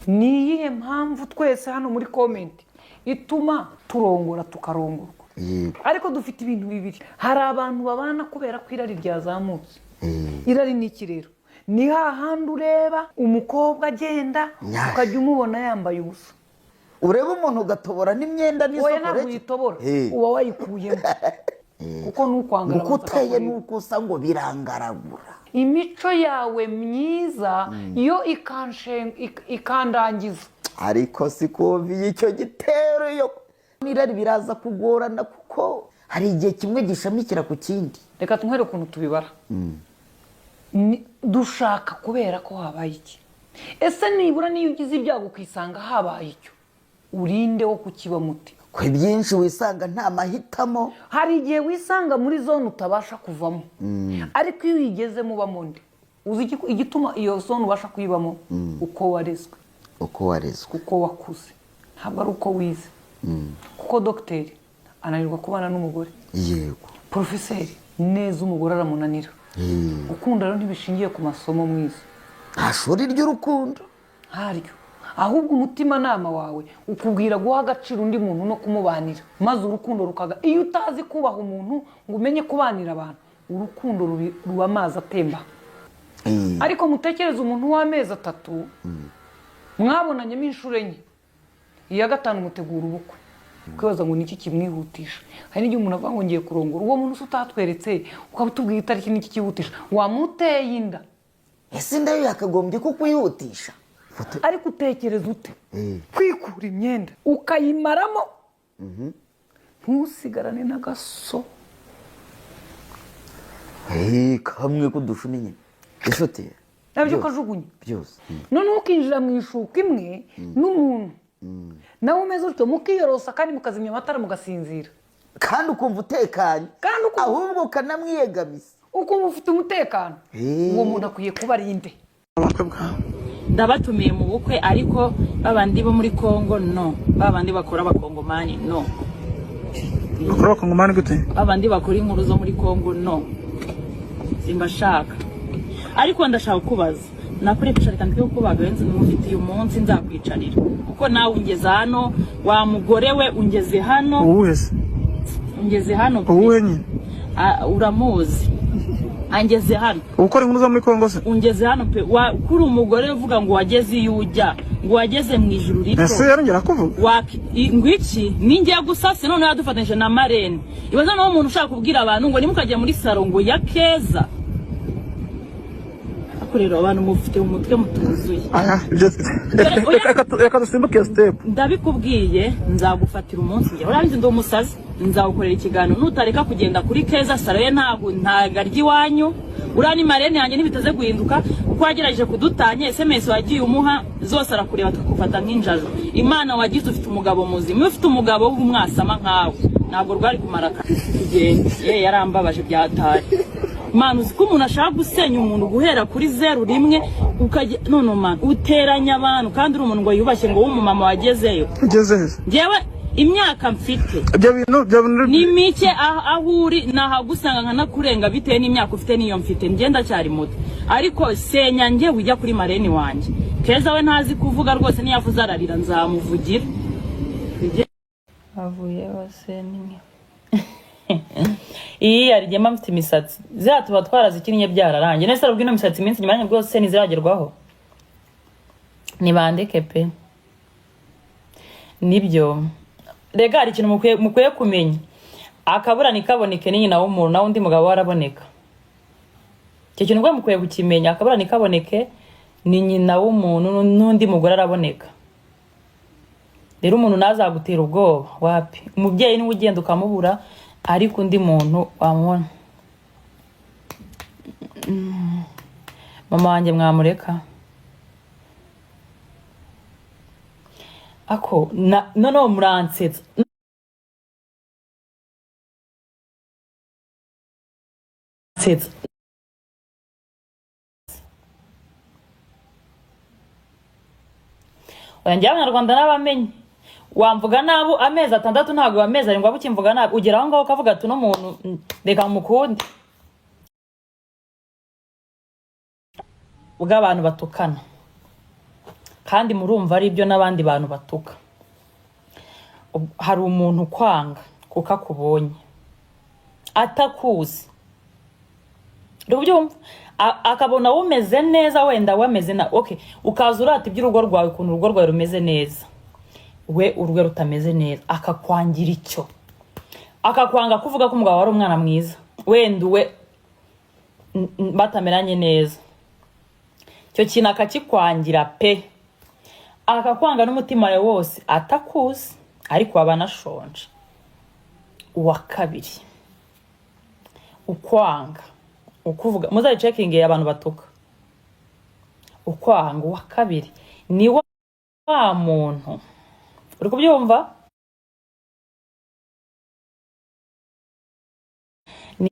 Ni iyihe mpamvu twese hano muri comment ituma turongora, tukarongorwa? Ariko dufite ibintu bibiri. Hari abantu babana kubera ko irari ryazamutse. Irari ni iki rero? Ni hahandi ureba umukobwa agenda, Nyashi. ukajya umubona yambaye ubusa. Ureba umuntu ugatobora n'imyenda Oya, n'isoko. ntabwo uyitobora, uba wayikuyemo, kuko nukwangara. Uko uteye n'uko usa ngo birangaragura. Imico yawe myiza yo ikandangiza. Ariko si kumva icyo gitero, iyo n'irari biraza kugorana, kuko hari igihe kimwe gishamikira ku kindi. Reka tunkwereke ukuntu tubibara. Dushaka kubera ko habaye iki? Ese nibura niyo ugize ibyago ukisanga habaye icyo, urinde wo kukiba muti? Ko ibyinshi wisanga nta mahitamo. Hari igihe wisanga muri zone utabasha kuvamo, ariko iyo uyigezemo ubamo nde? Uzi igituma iyo zone ubasha kuyibamo? Uko warezwe. Uko warezwe. Uko wakuze, ntabwo ari uko wize, kuko dogiteri ananirwa kubana n'umugore. Porofeseri neza, umugore aramunanira. Gukunda rero ntibishingiye ku masomo mwiza. Nta shuri ry'urukundo. Ntaryo. Ahubwo umutimanama wawe ukubwira guha agaciro undi muntu no kumubanira, maze urukundo rukaga. Iyo utazi kubaha umuntu ngo umenye kubanira abantu, urukundo ruba amazi atemba. Ariko mutekereze umuntu w'amezi 3 mwabonanyemo inshuro enye, iya gatanu mutegura ubukwe, ukibaza ngo niki kimwihutisha? Hari n'igihe umuntu avuga ngo ngiye kurongora. Uwo muntu se utatweretse, ukaba utubwiye itariki, niki cyihutisha? Wamuteye inda. Ese inda yo yakagombye kukwihutisha? Ariko utekereza ute kwikura imyenda ukayimaramo, ntusigarane n'agaso? Kamwe k'udushumi nyine inshuti. Nabyo Byose. ukajugunya. Byose. Noneho ukinjira mu ishuka imwe n'umuntu nawe umeze utyo, mukiyorosa kandi mukazimya amatara, mugasinzira. Kandi ukumva utekanye. Kandi ahubwo ukanamwiyegamiza. Ukumva ufite umutekano. Uwo muntu akwiye kuba ari inde? Ubukwe bwawe. Ndabatumiye mu bukwe, ariko babandi bo muri Kongo, no babandi bakora abakongomani, no. Bakora abakongomani gute? Babandi bakora inkuru zo muri Kongo, no, simbashaka. Ariko ndashaka kubaza nakuri kwicarika ndike kukubaga wenze mufitiye umunsi nzakwicarira, kuko nawe ungeze hano, wa mugore we, ungeze hano. Uwuhe se? Ungeze hano pe. Uwuhe nyine? Ah, uramuzi, angeze hano. Ukora inkuru zo muri Kongo se? Ungeze hano pe. Kuri umugore uvuga ngo wageze iyo ujya, ngo wageze mu ijuru rito. Ese yarongera kuvuga? Ngo iki ningiye gusase noneho yadufatanyije na marene. Ibaza naho umuntu ushaka kubwira abantu ngo nimukajya muri salo ngo ya Keza. Ariko rero abantu mufite umutwe mutuzuye. Aya, ibyo reka dusimbuke iyo step. Ndabikubwiye, nzagufatira umunsi. Njye urabizi ndi umusazi, nzagukorera ikiganiro nutareka kugenda kuri Keza. Salo ye ntabwo ntago arya iwanyu. Uriya ni marene yanjye, ntibiteze guhinduka kuko wagerageje kudutanya. SMS wagiye umuha zose arakureba, tukufata nk'injajwa. Imana wagize ufite umugabo muzima. Iyo ufite umugabo w'umwasama nkawe ntabwo rwari kumara kugenda. Ye yarambabaje byatari. Manu, uzi ko umuntu ashaka gusenya umuntu guhera kuri zeru rimwe, ukajya none man uteranya abantu, kandi uri umuntu ngo yubashye, ngo w'umumama wagezeyo. Ugeze he se? Njyewe imyaka mfite Ibyo bintu ni mike. Aho uri nahagusanga nkanakurenga bitewe n'imyaka ufite n'iyo mfite. Njye ndacyari muto, ariko senya njye ujya kuri mareni wanjye Keza. We ntazi kuvuga rwose, niyo avuze ararira, nzamuvugira. Bavuye bose nimwe. Iyi hari mba mfite imisatsi ziriya tuba twarazikinnye byararangiye nese. Ubwo ino misatsi iminsi nyuma bwose ntiziragerwaho, nibandeke pe. Nibyo rega, hari ikintu mukwiye kumenya: akabura ntikaboneke ni nyina w'umuntu, nawe undi mugabo we araboneka. Icyo kintu ubwo mukwiye kukimenya: akabura ntikaboneke ni nyina w'umuntu, n'undi mugore araboneka. Rero umuntu ntazagutera ubwoba, wapi. Umubyeyi niwe ugenda ukamubura, ariko undi muntu wamubona. Mama wanjye mwamureka ako na noneho muransetsa nsetsa. Oya, njyewe abanyarwanda n'abamenye wamvuga nabi amezi 6, ntabwo amezi 7 waba ukimvuga nabi. Ugera aho ngaho ukavuga ati uno muntu, reka mukunde. Bw'abantu batukana Kandi murumva ari ibyo n'abandi bantu batuka. Hari umuntu ukwanga kuko akubonye atakuzi, uri kubyumva? Akabona wumeze neza, wenda wameze na okay, ukaza urata iby'urugo rwawe, ukuntu urugo rwawe rumeze neza, we urwe rutameze neza, akakwangira icyo, akakwanga kuvuga ko umugabo wari umwana mwiza, wenda uwe batameranye neza, icyo kintu akakikwangira pe, akakwanga n'umutima wawe wose atakuzi, ariko waba anashonje. Uwa kabiri ukwanga ukuvuga, muzayicekinge abantu batuka, ukwanga uwa kabiri ni wa muntu, uri kubyumva? Ni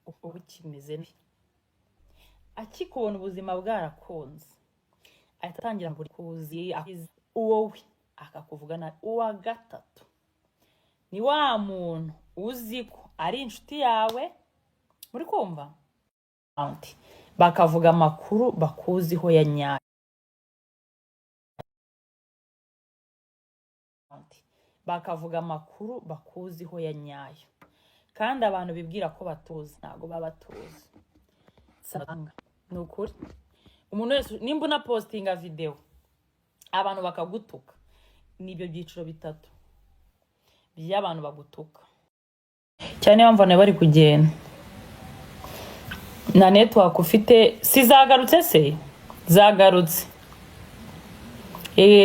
uba ukimeze akikubona ubuzima bwarakunze, ahita atangira buri kuzi wowe akakuvuga nabi. Uwa gatatu ni wa muntu uzi ko ari inshuti yawe, muri kumva, bakavuga amakuru bakuziho ya nyayo, bakavuga amakuru bakuziho ya nyayo, kandi abantu bibwira ko batuzi ntabwo baba batuzi. Ni ukuri, umuntu wese nimba unapostinga videwo abantu bakagutuka, ni ibyo byiciro bitatu by'abantu bagutuka cyane. Niyo mpamvu bari kugenda na network ufite si zagarutse se zagarutse.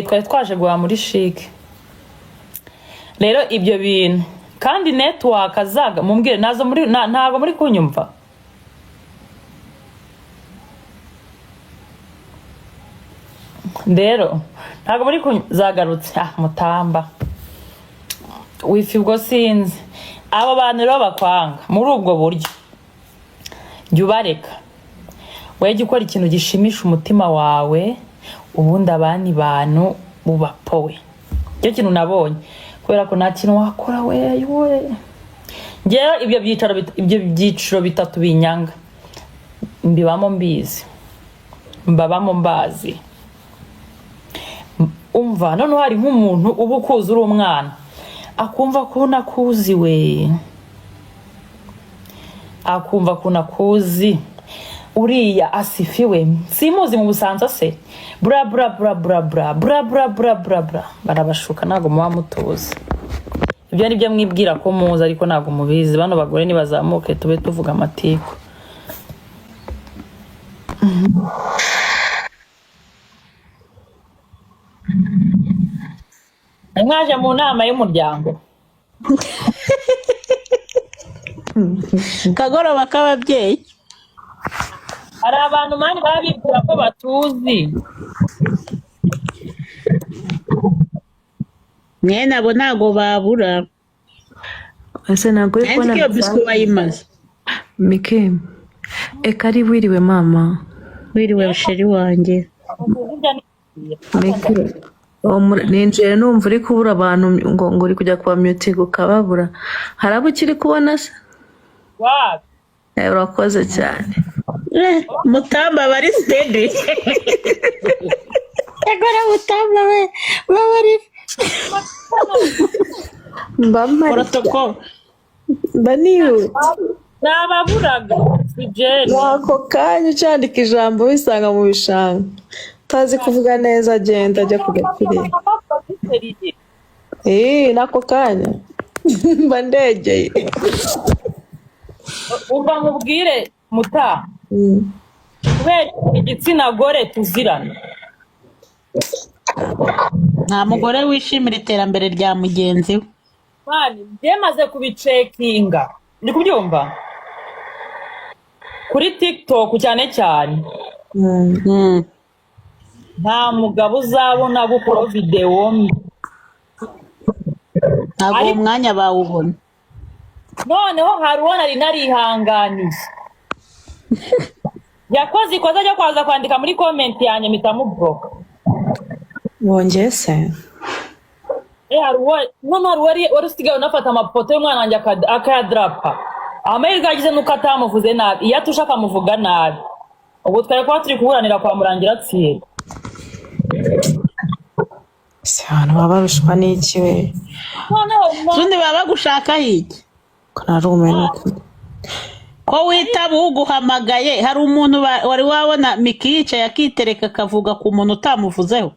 Twari twaje guhaha muri CHIC. Rero ibyo bintu kandi network zaga mumbwire nazo muri ntabwo muri kunyumva. Rero ntabwo muri zagarutse. Mutamba wifi ubwo sinzi. Abo bantu rero bakwanga muri ubwo buryo, jya ubareka, wejya ukora ikintu gishimisha umutima wawe, ubundi abandi bantu bubapowe. Icyo kintu nabonye, kubera ko nta kintu wakora we we. Njyewe ibyo byiciro bitatu binyanga mbibamo mbizi, mbabamo mbazi. Umva, noneho hari nk'umuntu uba ukuzi uri umwana, akumva ko unakuzi we, akumva ko unakuzi, uriya asifiwe simuzi mu Busanza se, bra bra bra bra bra bra bra bra bra bra. Barabashuka, ntabwo muba mutuzi. Ibyo ni byo mwibwira ko muzi, ariko ntabwo mubizi. Bano bagore nibazamuke tube tuvuga amatiku. Mwaje mu nama y'umuryango. Kagoroba k'ababyeyi. Hari abantu mani baba bibwira ko batuzi. Mwene abo ntago babura. Ese ntabwo uri Nzi kubona ko iyo biswi bayimaze. Mike, eka ari wiriwe mama. Wiriwe sheri wanjye. Mike, ninjiye numva uri kubura abantu ngo uri kujya kuba mutinga ukababura. Hari abo ukiri kubona se? Wapi? Urakoze cyane. Mutamba bari steady. Egora mutamba we babari Mba mpari. Protocol. Mba nihuta. Nababuraga si Jane. Ako kanya ucandika ijambo wisanga mu bishanga. Utazi kuvuga neza agenda ajya kugakiriya. N'ako kanya mba ndegeye. Umva nkubwire muta, kubera igitsina gore tuzirana. Nta mugore wishimira iterambere rya mugenzi we. Mani, byemaze kubicekinga. Ndi kubyumva? Kuri TikTok cyane cyane. Nta mugabo uzabona gukora video mbi. Ntabwo uwo mwanya bawubona. Noneho hari uwo nari narihanganiye. Yakoze ikosa ryo kwaza kwandika muri comment yanjye mpita mubloka. Wongeye se? Hari uwo, none hari uwari usigaye unafata amafoto y'umwana wanjye akayadrapa. Amahirwe yagize nuko atamuvuze nabi. Iyo atusha akamuvuga nabi, ubwo twari kuba turi kuburanira kwa Murangira Thierry. Si abantu baba barushwa n'iki we? Noneho Ubundi baba bagushakaho iki? Ko narumiwe n'ukuri. Ko witaba uguhamagaye? Hari umuntu wari wabona Miki yicaye akitereka akavuga ku muntu utamuvuzeho?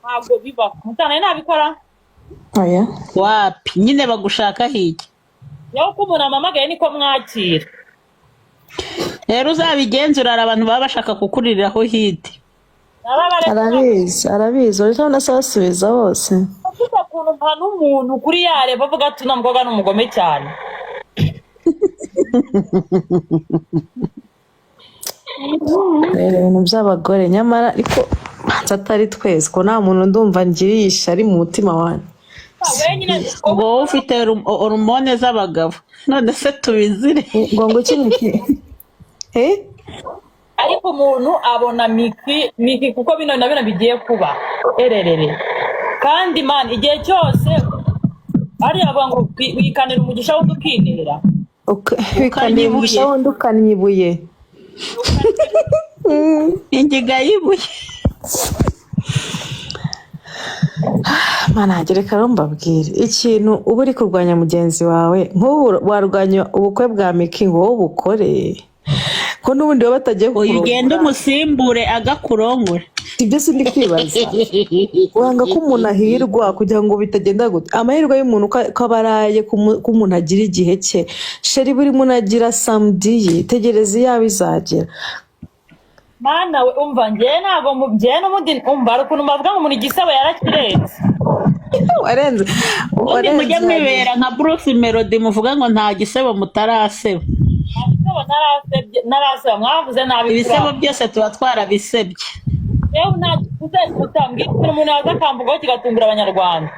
Ntabwo bibaho, mutana nabikora. Oya. Wapi nyine, bagushakaho iki? Yewe, uko umuntu ampamagaye niko mwakira. Rero uzabigenzura, hari abantu baba bashaka kukuririraho hiti. Narabaretse. Arabizi, arabizi, urabona se basubiza bose. Ufite ukuntu mpana umuntu kuri yareba avuga ati uno mukobwa ni umugome cyane. Rero ibintu by'abagore nyamara, ariko banza atari twese, ko nta muntu ndumva ngiriye ishyari mu mutima wanjye. Wenyine. Ubwo wowe ufite hormone z'abagabo, none se tubizire? Ngo iki Miki? Eh. Ariko umuntu abona Miki, Miki, kuko bino na bino bigiye kuba ererere. Kandi man, igihe cyose hariya bavuga ngo wikanira umugisha wundi ukinira. Wikanira umugisha wundi ukannye ibuye. Ingiga y'ibuye. Mana, reka rero mbabwire ikintu. Uba uri kurwanya mugenzi wawe, nk'ubu warwanya ubukwe bwa Miki ngo wowe ubukore, ko n'ubundi baba batagiye Uyu ugenda kukurongora. Umusimbure agakurongora. Ibyo si ndi kwibaza, wanga ko umuntu ahirwa kugira ngo bitagenda gute? Amahirwe y'umuntu ko aba araye, ko umuntu agira igihe cye, chérie. Buri muntu agira samedi ye, tegereza iyawe izagera. Mana we, umva, njyewe ntabwo njyewe n'ubundi, umva, hari ukuntu bavuga ngo umuntu igisebo yarakirenze. Warenze. Ubundi mujye warenze. Mwibera nka Bruce Melody, muvuga ngo nta gisebo mutaraseba. Nta gisebo narasebye, naraseba mwavuze nabi kuri Ibisebo abo. byose tuba twarabisebye. Yewe, nta utambwira ukuntu umuntu yaza akamvugaho kigatungura abanyarwanda.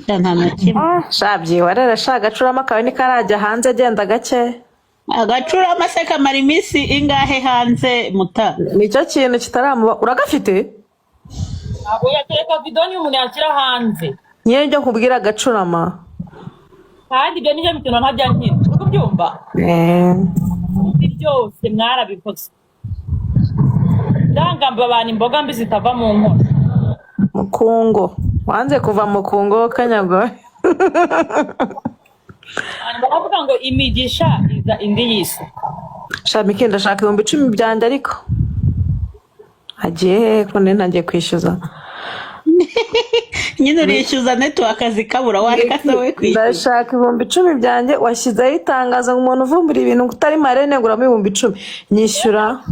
Nta na kimwe. Sha, byihorere sha, agacurama kawe ntikarajya hanze, agenda gake. Agacurama se kamara iminsi ingahe hanze, muta? Nicyo kintu kitaramuba, uragafite? Ntabwo yatereka video niyo umuntu yashyira hanze. Nyine ibyo nkubwira, agacurama. Kandi ibyo nibyo mikino ntajya nkina, uri kubyumva? Eh. Ibi byose mwarabikoze, ndangamba abantu imboga mbi zitava mu nkono. Mukungo wanze kuva mu kungo kanyagwe. Abantu baravuga ngo imigisha iza indi yisuka. Sha Miki, ndashaka 10,000 byanjye, ariko agiye hehe ko nari ntagiye kwishyuza? Nyine urishyuza, network zikabura, wareka se we kwishyura? Ndashaka 10,000 byanjye. Washyizeho itangazo ngo umuntu uvumbura ibintu utari marene nguramo 10,000, nyishyura.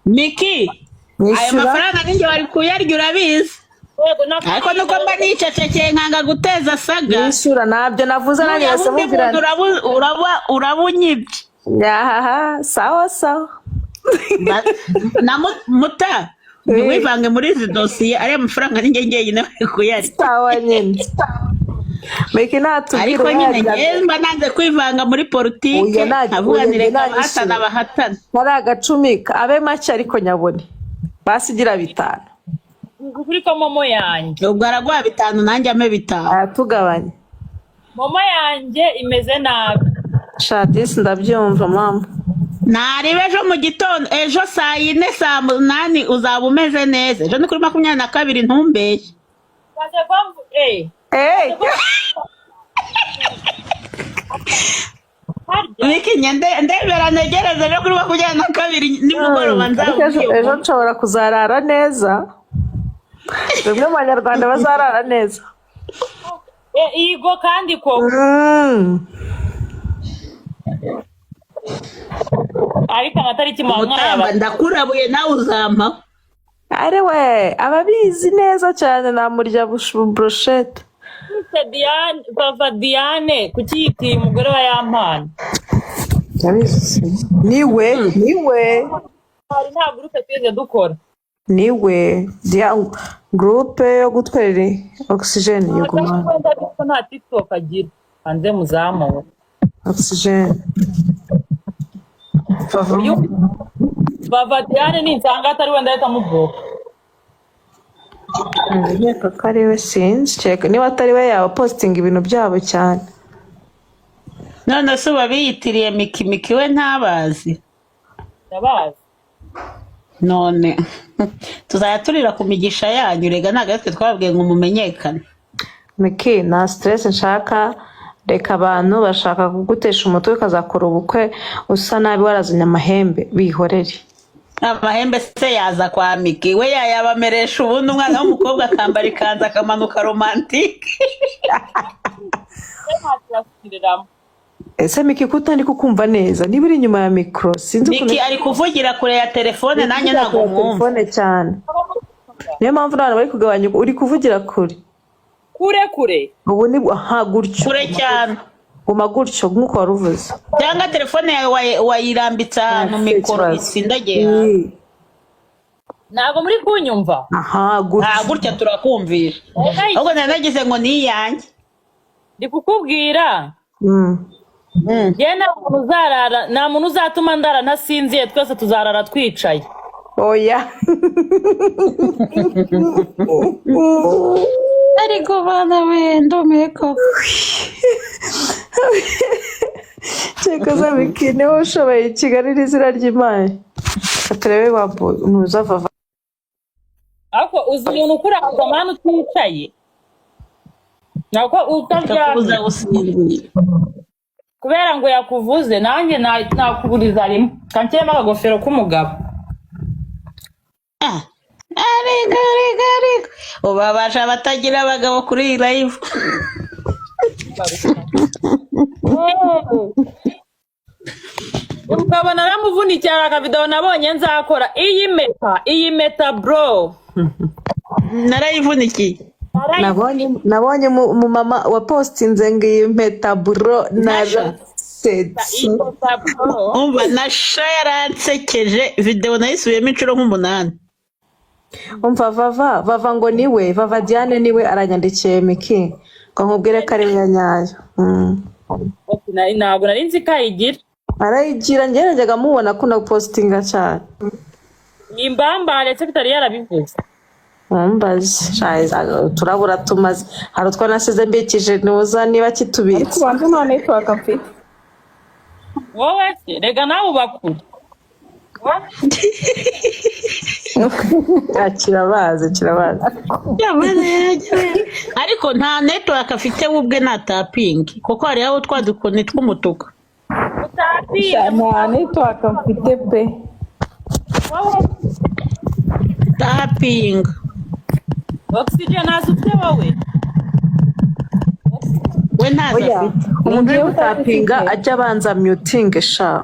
Miki, ayo Nyishyura. mafaranga ninjye wari kuyarya, urabizi. Yego. Ariko nuko mba nicecekeye nkanga guteza saga. Nyishyura, ntabyo navuze nanjye. Nuyaha Yahise undi mubwira. muntu uraba unyibye. Yahaha, sawa sawa. Na muta, ntiwivange muri izi dosiye, ariya mafaranga ninjye njyenyine wari kuyarya. Sawa nyine, Miki natubwire. Ariko nyine uyarya. njyewe mba nanze kwivanga muri politike, Oya, nkavuga oya, nti reka nanyishyura. abahatana bahatana. Hari agacumi abe make, ariko nyabone basigira 5. Kuri ko MoMo yanjye. Ubwo araguha 5, nanjye ampe 5. Aratugabanya. MoMo yanjye imeze nabi. Shadisi, ndabyumva mama. Ntareba ejo mu gitondo, ejo saa 4, saa 8 uzaba umeze neza. Ejo ni kuri 22, ntumbeshye. Baze kwamvu eh. Hey! Harya. Miki, ndebera ntegereze ejo kuri 22 nimugoroba. Ariko ejo nzabubwiye. Ejo nshobora kuzarara neza, bamwe mu banyarwanda bazarara neza. Eh, igo kandi koko. Ariko amatariki muba Mutamba, mwayaba. ndakurabuye, nawe uzampaho. Ari we ababizi neza cyane, namurya broshete. Diane, Vava Diane, kuki yitiye umugore wa Yampano? Niwe, niwe. Hari nta groupe twigeze dukora. Niwe dia groupe yo gutwerera oxygen yugumana. Wenda ariko nta TikTok agira, hanze muzamure. Oxygen Vava. Vava Diane ninsanga atari wenda ahita amuvuka. Ndakeka ko ari we, sinzi, kereka niba atari we yaba postinga ibintu byabo cyane. None se uba biyitiriye Miki, Miki we ntabazi? Ndabazi. None tuzajya turira ku migisha yanyu. Rega ntabwo ari twe twababwiye ngo mumenyekane. Miki, nta stress nshaka. Reka, abantu bashaka kugutesha umutwe, ukazakora ubukwe usa nabi, warazanye amahembe, bihorere. Amahembe se yaza kwa Miki? We yayabameresha. Ubundi umwana w'umukobwa akambara ikanzu, akamanuka romantique. Ntacyo. Ese Miki, ko utari kukumva neza? Niba uri inyuma ya mikoro, sinzi ukuntu. Miki ari kuvugira kure ya telefone, nanjye ntabwo mwumva. Telefone cyane, niyo mpamvu n'abantu bari kugabanya. Uri kuvugira kure. Kure kure. Ubu ni aha gutyo. Kure cyane. Guma gutyo nk'uko wari uvuze. Cyangwa telefone yawe wayirambitse ahantu Nta mikoro kibazo. itsindagiye hasi. Ntabwo muri kunyumva? Aha gutyo. Ah, gutya turakumvisha. Ahubwo nari nagize ngo ni iyanjye. Ndi kukubwira. Njye nta muntu uzarara, nta muntu uzatuma ndara ntasinziye. Twese tuzarara twicaye. Oya. Ariko bana we, ndumiwe koko. Cyekoza Miki niwe ushoboye i Kigali n'izina ry'Imana. Reka turebe wa ntuzavava. Ariko uzi umuntu ukuraza mani uticaye, ntabwo utaryamye. Ikakubuza gusinzira. Kubera ngo yakuvuze, nanjye nakuburiza rimwe kanshyiremo akagofero k'umugabo. Ah, ariko ariko ariko ubabasha abatagira abagabo kuri iyi live. Umugabo naramuvunikiye. Hari akavidewo nabonye nzakora. Iyi meta, iyi meta bro. Narayivunikiye. Nabonye mu mama wa postinze ngo iyi mpeta bro, narasetse. Iyi meta bro. Umva, na sha yaransekeje. Videwo nayisubiyemo inshuro nk'umunani. Umva, Vava, Vava ngo niwe Vava Diane, niwe aranyandikiye. Miki, ngo nkubwire ko ari we nyayo. Ati, ntabwo nari nzi ko ayigira. Arayigira. Njye najyaga mubona akunda gupostinga cyane. Ni imbambare se bitari yarabivuze? Mumbaze. Turabura tumaze, hari utwo nasize mbikije, ntuza niba Ariko kitubitse. ubanza nta network mfite. Wowe se rega nawe uba kure. Ah, kirabazi, kirabazi. Ariko nta network afite we ubwe, nta tapingi, kuko hariho twa dukoni tw'umutuku. Utapinga. Nta network mfite pe. Wowe. Tapinga. Oxygen ntazo ufite wowe. We ntazo Oya, afite. umuntu uri Njyewe gutapinga utazifite. ajya abanza mutinge sha.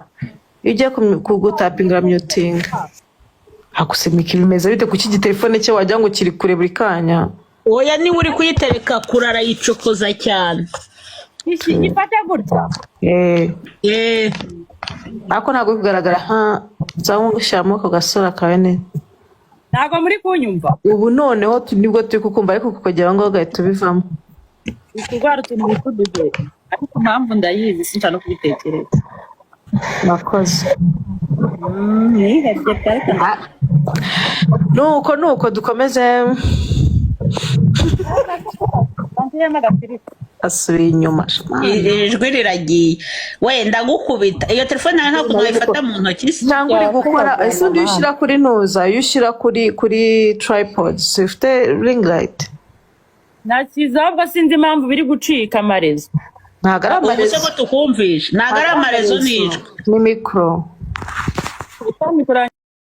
Iyo ugiye kugutapinga, mutinga. Hagusemika bimeze bite? Kuki igitelefone cye wagira ngo kiri kure buri kanya? Oya, niba uri kuyitereka kure arayicokoza cyane. Iki gifate gutya. Eh, Eh, ariko ntabwo uri kugaragara nka nza gushyiramo ako gasura kawe neza. Ntabwo muri kunyumva? Ubu noneho nibwo turi kukumva, ariko kukugera aho ngaho ugahita ubivamo. Kurwara utuntu bita uduheri, ariko impamvu ndayizi, sinshaka no kubitekereza. Murakoze. Nihebye pe, ariko Nuko dukomeze. nshyiremo agafiriti. Asubiye inyuma. Ijwi riragiye. We, ndagukubita. Iyo telefone yawe ntabwo wayifata mu ntoki se? Cyangwa uri gukora, ese undi iyo ushyira kuri ntuza, iyo ushyira kuri tripod, ufite ring light? Ntakiza, ahubwo sinzi impamvu biri gucika amarezo. Ntabwo ari Ubu se amarezo. ko tukumvisha, ntabwo ari amarezo, ni ijwi. Ni mikoro. Mikoro.